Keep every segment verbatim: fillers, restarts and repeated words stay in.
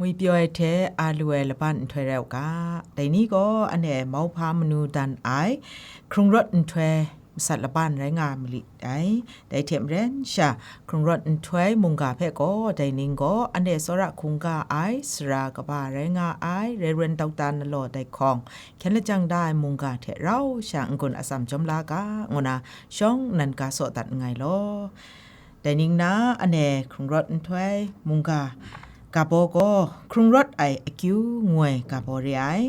Ngwi pyaw ai hte a lu ai laban nhtoi rai u ga, dai ni gaw anhte mauhpa manu dan ai hkrung rawt nhtoi masat laban rai nga ma li ai. Dai hte maren sha, hkrung rawt nhtoi mungga hpe gaw dai ning gaw anhte tsawra hkungga ai sara kaba rai nga ai, rai ran dautan na law dai hkawng, hkyen lajang da ai mungga hte rau sha n-gun atsam jawm la ga, ngu na shawng nnan ga saw dat nngai law. Dai ning na, anhte hkrung rawt nhtoi mungga ga baw gaw, hkrung rawt ai akyu ngu ai ga baw re ai.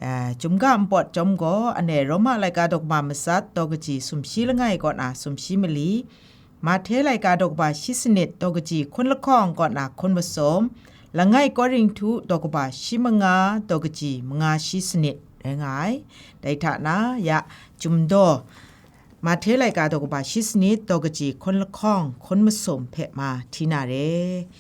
Eh, chyum ga npawt chyawm gaw, anhte Roma laika daw kaba matsat, daw kaji sumshi langai kaw na sumshi mali, Mahte laika daw kaba shi sanit, daw kaji hkun lahkawng kaw na hkun masum, langai Korinhtu daw kaba shi manga, daw kaji manga shi sanit rai nga ai. Dai hta na, ya, chyum daw, Mahte laika daw kaba shi sanit, daw kaji hkun lahkawng hkun masum hpe ma hti na re.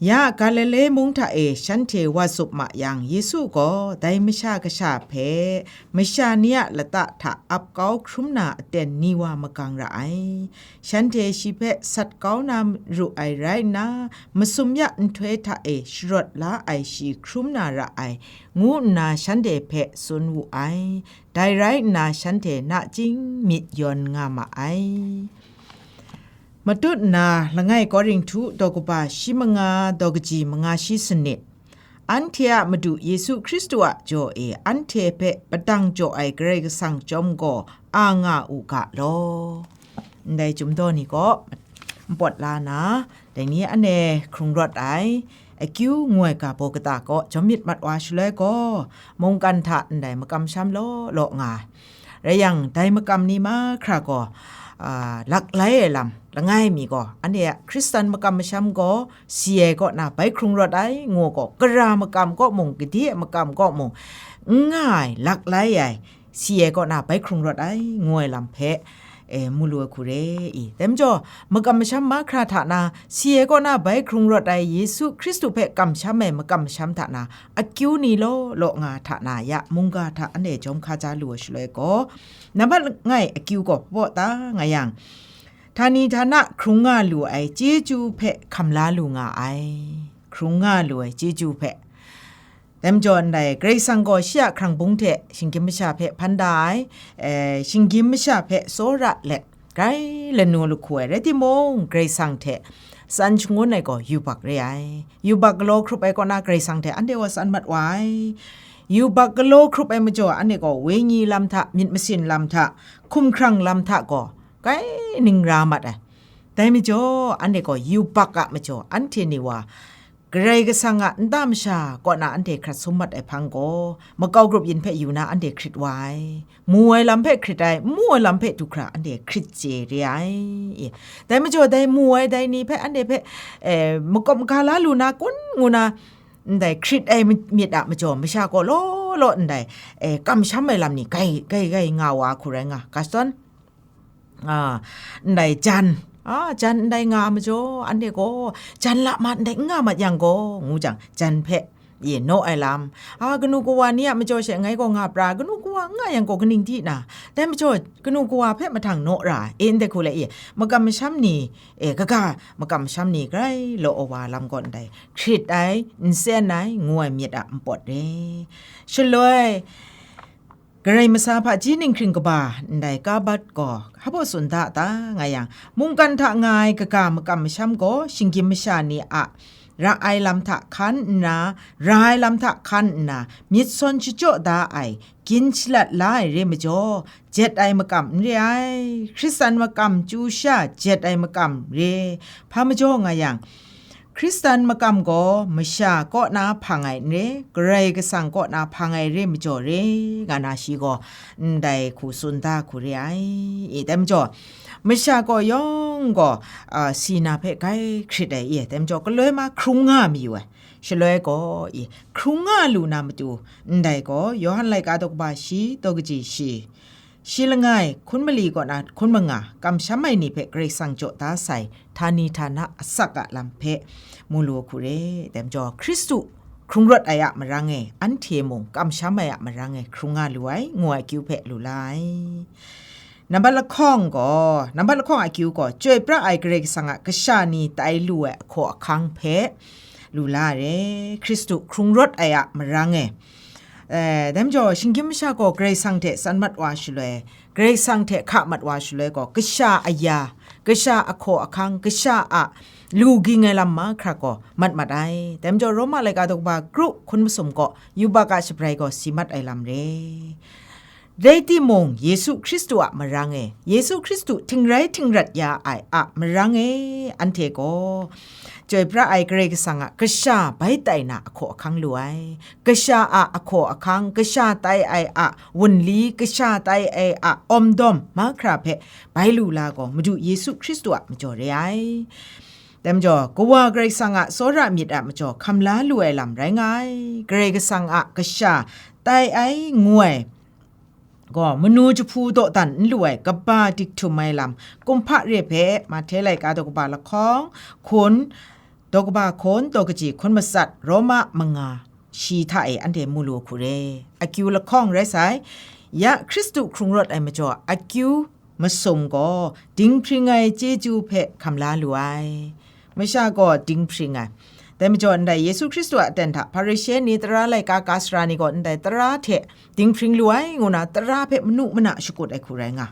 Ya Galile mung hta e shanhte wa zup ma yang, Yesu gaw dai masha kasha hpe masha ni a lata hta ap kau hkrum na aten ni wa magang ra ai. Shanhte shi hpe sat kau na ru ai rai nna, masum ya nhtoi hta e sharawt la ai shi hkrum na ra ai, ngu nna shanhte hpe tsun wu ai. Dai rai nna, shanhte nachying myit yawn nga ma ai. Matut nna, langai Korinhtu daw kaba shi manga, daw kaji manga shi sanit. Anhte a Madu Yesu Hkristu a jaw e anhte hpe padang jaw ai Karai Kasang chyawm gaw a nga u ga law. Ndai chyum daw ni gaw npawt la na, dai ni anhte hkrung rawt ai akyu ngu ai ga baw kata kaw jawm myit mat wa shaloi gaw, mungkan hta ndai makam masham law law nga ai. Rai yang, dai makam ni mahkra gaw, a, laklai ai lam langai mi gaw, anhte a Hkristan makam masham gaw si ai kaw na bai hkrung rawt ai, ngu gaw, gara makam kaw mung, gade ai makam kaw mung, n nga ai, laklai ai, si ai kaw na bai hkrung rawt ai, ngu ai lam hpe, e, mu lu ai hku re i. Dai majaw, makam masham mahkra hta na, si ai kaw na bai hkrung rawt ai Yesu Hkristu hpe kamsham ai makam masham hta na, akyu ni law law nga hta na ya mungga hta anhte jawm hka ja lu ai shaloi gaw, nambat langai akyu gaw hpaw ta nga yang, htani htana hkrung nga lu ai chyeju hpe hkam la lu nga ai. Hkrung nga lu ai chyeju hpe. Dai majaw ndai, Karai Kasang gaw shi a hkrang bung hte shinggyim masha hpe hpan da ai, e, shinggyim masha hpe tsawra let, grai lanu lahku ai rai timung, Karai Kasang hte tsan shangun ai gaw yubak re ai. Yubak galaw hkrup ai kaw na Karai Kasang hte anhte gaw tsan mat wa ai. Yubak galaw hkrup ai majaw, anhte gaw wenyi lam hta, myit masin lam hta, hkumhkrang lam hta gaw grai ning ra mat ai. Dai majaw, anhte gaw yubak a majaw, anhte ni wa, Karai Kasang a nta masha kaw na anhte hkrat sum mat ai hpang gaw, makau grup yin hpe yu na anhte hkrit wa ai, mu ai lam hpe hkrit ai, n mu ai lam hpe du hkra anhte hkrit chye re ai. E, dai majaw, dai mu ai dai ni hpe anhte hpe, e, makawp maga la lu na kun ngu na, ndai hkrit ai myit a majaw, masha gaw law law ndai, e, kamsham ai lam ni gai gai gai nga wa hku rai nga, Gaston. A, ndai jan, a, jan ndai nga majaw, anhte gaw, jan la mat ndai n nga mat yang gaw, ngu jang, jan hpe, e, naw ai lam. A, kanu kawa ni a majaw she ngai gaw nga pra, kanu kawa n nga yang gaw kaning di na? Dai majaw, kanu kawa hpe mahtang naw ra, e, ndai hku le, e, makam masham ni, e, kaga, makam masham ni grai law wa lam gaw ndai, hkrit ai, n sen ai, ngu ai myit a npawt re. Shaloi, Karai masa hpaji ninghkring kaba ndai kabat gaw hpa baw tsun da ta nga yang, mungkan hta nga ai kaga makam masham gaw shinggyim masha ni a ra ai lam hta hkan nna, ra ai lam hta hkan nna, myit sawn shachyaw da ai, gin shalat la ai re majaw, jet ai makam n re ai, Hkristan makam chyu sha jet ai makam re, hpa majaw nga yang, Hkristan makam gaw masha kaw na hpang ai n re, Karai Kasang kaw na hpang ai re majaw re, nga na shi gaw ndai hku tsun da hku re ai. E, dai majaw, masha kaw yawng gaw, a, si na hpe grai hkrit ai, e, dai majaw, galoi ma hkrung nga mayu ai. Shaloi gaw, e, hkrung nga lu na matu, ndai gaw, Yawhan laika daw kaba shi, daw kaji shi, shi langai, hkun mali kaw na hkun manga, kamsham ai ni hpe Karai Kasang jaw da sai, htani htana asak a lam hpe mu lu hku re. Dai majaw, Hkristu hkrung rawt ai a marang e, anhte mung kamsham ai a marang e hkrung nga lu ai, ngu ai akyu hpe lu la ai. Nambat lahkawng gaw, nambat lahkawng akyu gaw, chyoi pra ai Karai Kasang a kasha ni tai lu ai ahkaw ahkang hpe, lu la re, Hkristu hkrung rawt ai a marang e. Eh, dai majaw, shinggyim masha gaw Karai Kasang hte san mat wa shaloi, Karai Kasang hte hka mat wa shaloi gaw, kasha aya, kasha ahkaw ahkang, kasha a lu ging ai lam mahkra gaw mat mat ai. Dai majaw, Roma laika daw kaba kru hkun masum gaw yubak a shabrai gaw si mat ai lam re. Rai timung, Yesu Hkristu a marang e, Yesu Hkristu htingrai htingrat ya ai a marang e, anhte gaw chyoi pra ai Karai Kasang a kasha bai tai na ahkaw ahkang lu ai, kasha a ahkaw ahkang, kasha tai ai a wunli, kasha tai ai a awmdawm mahkra hpe bai lu la gaw, Madu Yesu Hkristu a majaw re ai. Dai majaw, Kawa Karai Kasang a tsawra myit a majaw hkam la lu ai lam rai nga ai. Karai Kasang a kasha tai ai ngu ai gaw, manu jahpu dawdan n lu ai kaba dik htum ai lam kumhpa re hpe, Mahte laika daw kaba lahkawng hkun, daw kaba hkun, daw kaji hkun matsat, Roma manga shi hta e anhte mu lu hku re. Akyu lahkawng rai sai, ya Hkristu hkrung rawt ai majaw, akyu masum gaw dinghpring ai chyeju hpe hkam la lu ai. Masha gaw dinghpring ai. Dai majaw, ndai Yesu Hkristu a aten hta Hparishe ni, tara laika ka sara ni gaw ndai tara hte dinghpring lu ai, ngu na tara hpe manu mana shakut ai hku rai nga.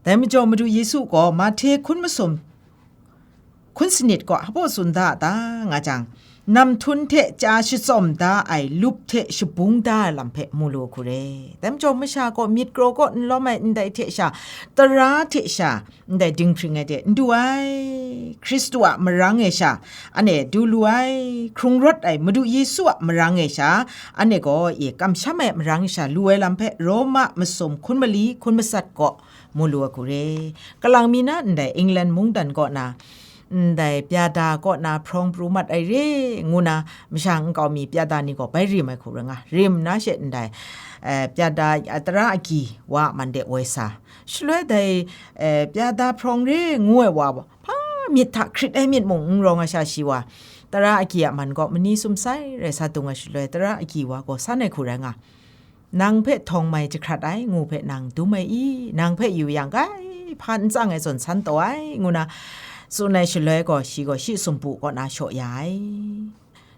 Dai majaw, Madu Yesu gaw Mahte hkun masum hkun sanit kaw hpaw tsun da a ta, nga jang, nam htum hte chya shatsawm da ai lup hte shabung da ai lam hpe mu lu hku re. Dai majaw, masha gaw myit kraw kaw n lawm ai ndai hte sha, tara hte sha, ndai dinghpring ai de n du ai, Hkristu a marang e sha, anhte du lu ai, hkrung rawt ai Madu Yesu a marang e sha, anhte gaw e kamsham ai marang e sha lu ai lam hpe Roma masum hkun mali hkun matsat kaw mu lu ai hku re. Kalang mi na ndai England mungdan kaw na, ndai pyada kaw na hprawng pru mat ai re, ngu na masha nkau mi pyada ni gaw bai rim ai hku rai nga. Rim na she ndai, eh, pyada, ah, tara agyi wa a man de woi sa. Shaloi dai, eh, pyada hprawng re ngu ai wa, hpa myit hta hkrit ai myit mung n rawng ai sha shi wa, tara agyi a man kaw mani sum sai rai sa dung ai shaloi, tara agyi wa gaw san ai hku rai nga. Nang hpe htawng mai jahkrat ai, ngu hpe nang dum ai i? Nang hpe yu yang, kai hpa n tsang ai zawn san taw ai, ngu na tsun ai shaloi gaw, shi gaw shi sumpu kaw na shaw ya ai.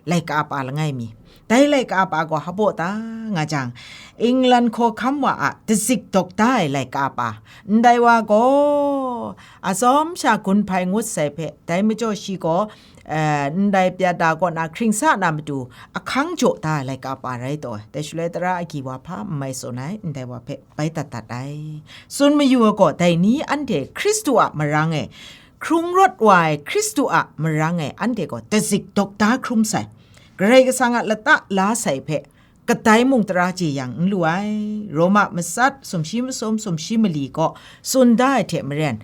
Laika pa langai mi. Dai laika pa gaw hpaw ta, nga jang, England hkawhkam wa a dazik dawk da ai laika pa. Ndai wa gaw atsawm sha gun hpai ngut sai hpe, dai majaw shi gaw, eh, ndai pyada kaw na hkring sa na matu ahkang jaw da ai laika pa rai taw ai. Dai shaloi tara agyi wa hpa n mai tsun ai, ndai wa hpe bai dat dat ai. Tsun mayu ai gaw, dai ni anhte Hkristu a marang e, hkrung rawt wa ai Hkristu a marang e, anhte gaw dazik dawk da hkrum sai. Karai Kasang a lata la sai hpe, kadai mung tara jeyang n lu ai. Roma matsat, sumshi masum, sumshi mali kaw tsun da ai hte maren,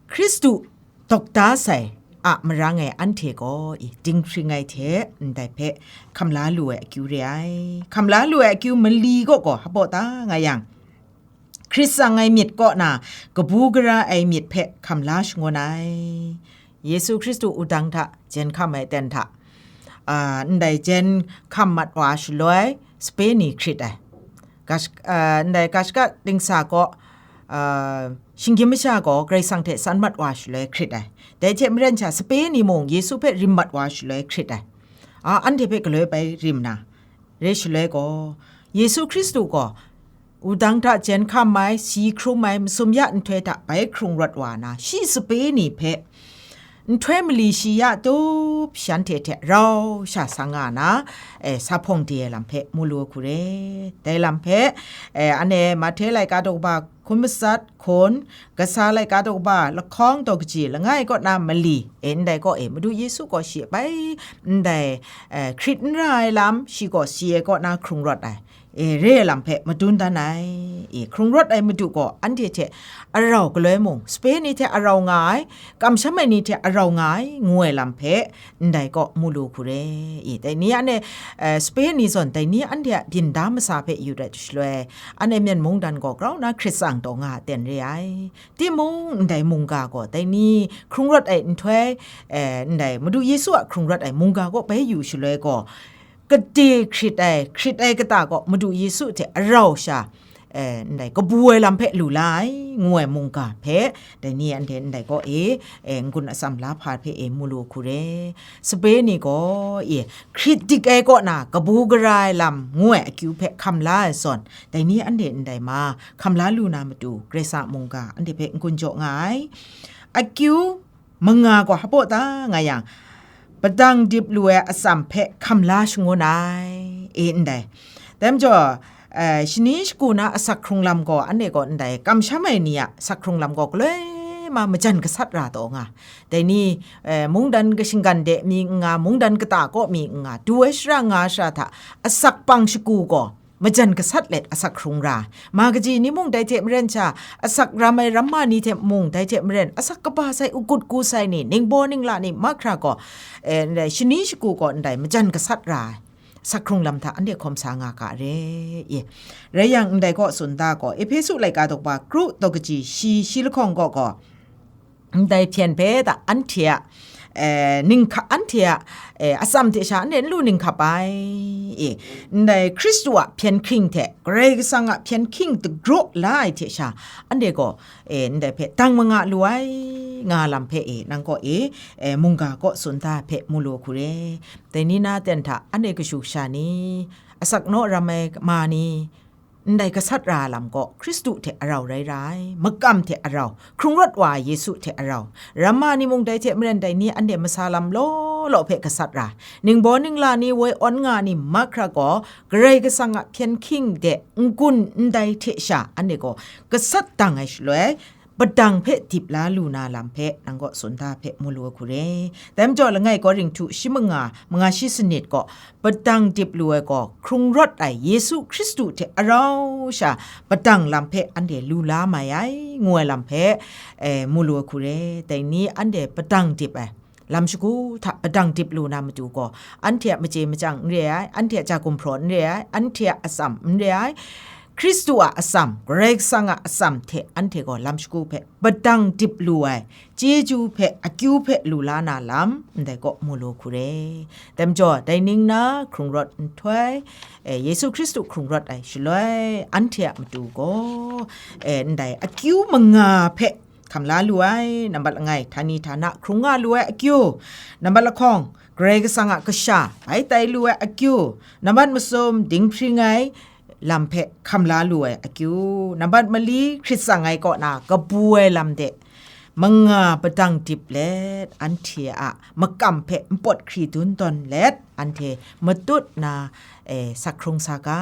Hkristu dawk da sai a marang e anhte gaw i dinghpring ai hte ndai hpe hkam la lu ai akyu re ai. Hkam la lu ai akyu mali kaw gaw hpaw ta nga yang, hkrit tsang ai myit kaw na kabu gara ai myit hpe hkam la shangun ai. Yesu Hkristu wudang hta jen hkam ai ten hta, a, ndai jen hkam mat wa shaloi, sape ni hkrit ai. Gash-, a, ndai Kashka dingsa kaw, a, shinggyim masha gaw Karai Kasang hte san mat wa shaloi hkrit ai. Dai hte maren sha, sape ni mung Yesu hpe rim mat wa shaloi hkrit ai. A, anhte hpe galoi bai rim na, re shaloi gaw, Yesu Hkristu gaw wudang hta jen hkam ai, si hkrum ai, masum ya nhtoi hta bai hkrung rawt wa na, shi sape ni hpe nhtoi mali shi ya tup shanhte hte rau sha sa nga na, e, sa hpawng de ai lam hpe mu lu hku re. Dai lam hpe, e, anhte Mahte laika daw kaba hkun matsat hkun, kasa laika daw kaba lahkawng daw kaji langai kaw na mali, e, ndai kaw e, Madu Yesu gaw shi bai ndai, e, hkrit n ra ai lam, shi gaw si ai kaw na hkrung rawt ai, e, re ai lam hpe madun dan ai. E, hkrung rawt ai Madu gaw anhte hte arau galoi mung, sape ni hte arau nga ai, kamsham ai ni hte arau nga ai, ngu ai lam hpe, ndai kaw mu lu hku re. I, dai ni anhte, eh, sape ni zawn, dai ni anhte a byin da masa hpe yu dat shaloi, anhte Myen mungdan gaw grau na hkrit tsang taw nga ten re ai. Timung, ndai mungga gaw, dai ni hkrung rawt ai nhtoi, eh, ndai Madu Yesu a hkrung rawt ai mungga kaw bai yu shaloi gaw, gade hkrit ai, hkrit ai kata gaw Madu Yesu hte arau sha, eh, ndai kabu ai lam hpe lu la ai, ngu ai mungga hpe, dai ni anhte ndai kaw e, eh, n-gun atsam la hpa hpe e mu lu hku re. Sape ni gaw, e, hkrit dik ai kaw na kabu gara ai lam ngu ai akyu hpe hkam la ai zawn, dai ni anhte ndai ma, hkam la lu na matu, Karai Kasang a mungga anhte hpe n-gun jaw nga ai. Akyu manga gaw hpaw ta nga yang, padang dip lu ai atsam hpe hkam la shangun ai, e ndai. Dai majaw, eh, shani shagu na asak hkrung lam gaw, anhte gaw ndai, kamsham ai ni a asak hkrung lam gaw, galoi ma majan gasat ra taw nga. Dai ni, eh, mungdan kashinggan de mi n nga, mungdan kata kaw mi n nga, du ai shara nga ai shara hta asak pang shagu gaw, majan gasat let asak hkrung ra. Ma kaji ni mung dai hte maren sha, asak ram ai ramma ni hte mung dai hte maren, asak kaba sai, ugut gu sai ni, ningbaw ningla ni mahkra gaw, eh, ndai shani shagu gaw ndai majan gasat ra ai. Asak hkrung lam hta anhte hkawm sa nga ga re, e. Rai yang, ndai kaw tsun da gaw, Ehpesu laika daw kaba kru daw kaji shi, shi lahkawng kaw gaw, ndai hpyen hpe da anhte a, eh, ninghka-, anhte a, eh, atsam hte sha anhte n lu ninghkap ai, e, ndai Hkristu a hpyen hking hte Karai Kasang a hpyen hking dagraw la ai hte sha, anhte gaw, eh, ndai hpe dang manga lu ai, nga lam hpe, e, nang kaw e, eh, mungga kaw tsun da hpe mu lu hku re. Dai ni na ten hta anhte kashu kasha ni, asak naw ram ai ma ni, ndai gasat ra ai lam gaw, Hkristu hte arau rai ra ai, makam hte arau, hkrung rawt wa ai Yesu hte arau, ramma ni mung dai hte maren dai ni anhte masa lam law law hpe gasat ra ai, ningbaw ningla ni woi awn nga ni mahkra gaw, Karai Kasang a hpyen hking de n-gun ndai hte sha anhte gaw gasat dang ai shaloi, padang hpe dip la lu na lam hpe nang kaw tsun da hpe mu lu ai hku re. Dai majaw, langai Korinhtu shi manga, manga shi sanit gaw, padang dip lu ai gaw, hkrung rawt ai Yesu Hkristu hte arau sha padang lam hpe anhte lu la mai ai, ngu ai lam hpe, eh, mu lu ai hku re. Dai ni anhte padang dip ai lam shagu hta padang dip lu na matu gaw, anhte a machye machyang n re ai, anhte a ja gumhpraw n re ai, anhte a atsam n re ai, Hkristu a atsam, Karai Kasang a atsam hte anhte gaw lam shagu hpe padang dip lu ai, chyeju hpe, akyu hpe lu la na lam, ndai kaw mu lu hku re. Dai majaw, dai ning na hkrung rawt nhtoi, eh, Yesu Hkristu hkrung rawt ai shaloi, anhte a matu gaw, eh, ndai akyu manga hpe hkam la lu ai, nambat langai, htani htana hkrung nga lu ai akyu, nambat lahkawng, Karai Kasang a kasha bai tai lu ai akyu, nambat masum, dinghpring ai lam hpe hkam la lu ai akyu, nambat mali, hkrit tsang ai kaw na kabu ai lam de manga padang dip let, anhte a makam hpe npawt hkri dun tawn let, anhte matut na, e, sak hkrung sa ga,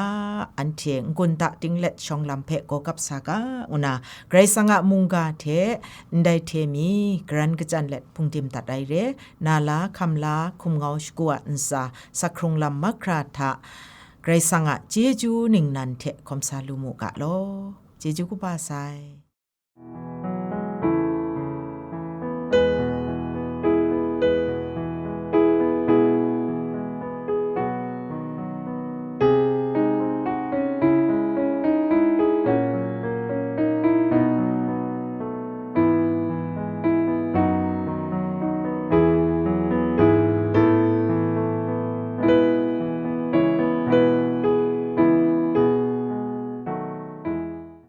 anhte n-gun ta ting let shawng lam hpe gawgap sa ga, ngu na Karai Kasang a mungga hte ndai hte mi garan kachyan let hpungdim dat ai re, na la, hkam la, hkum ngau shagu a ntsa sak hkrung lam mahkra hta Karai Kasang a chyeju ningnan hte hkawm sa lu mu ga law. Chyeju kaba sai.